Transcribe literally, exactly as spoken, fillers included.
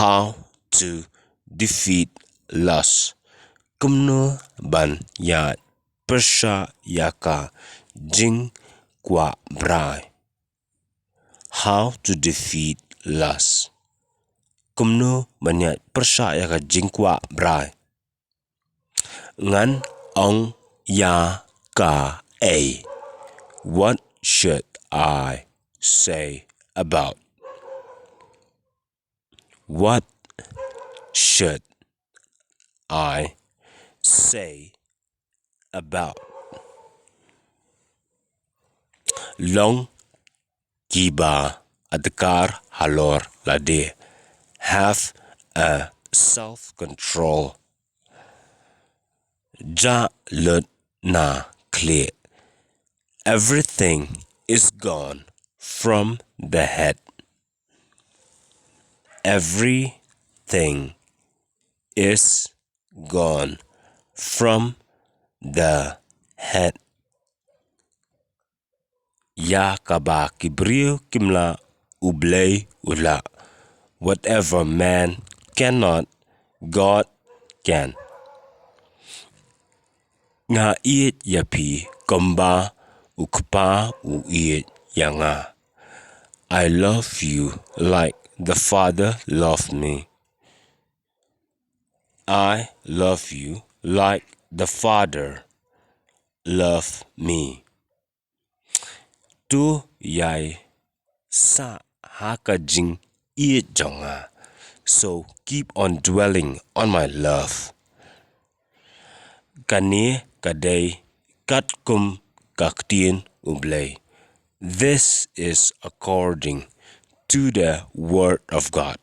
How to defeat lust. Kumno ban ïaid pyrshah ïa ka jingkwah brai. How to defeat lust. Kumno ban ïaid pyrshah ïa ka jingkwah brai. Ngan ong ïa kaei. What should I say about? What should I say about? Long kiba adkar halor lade. Have a self-control. Jah lut na khlieh. Everything is gone from the head. Everything is gone from the head. Ïa kaba ki briew kim lah, U Blei u lah. Whatever man cannot, God can. Nga ïeit ïa phi kumba u Kpa u ïeit ïa nga. I love you like the Father loved me. I love you like the Father loved me. To ïai sah ha ka jingïeit jong nga. So keep on dwelling on my love. Kane ka dei katkum ka ktien U Blei. This is according to the word of God.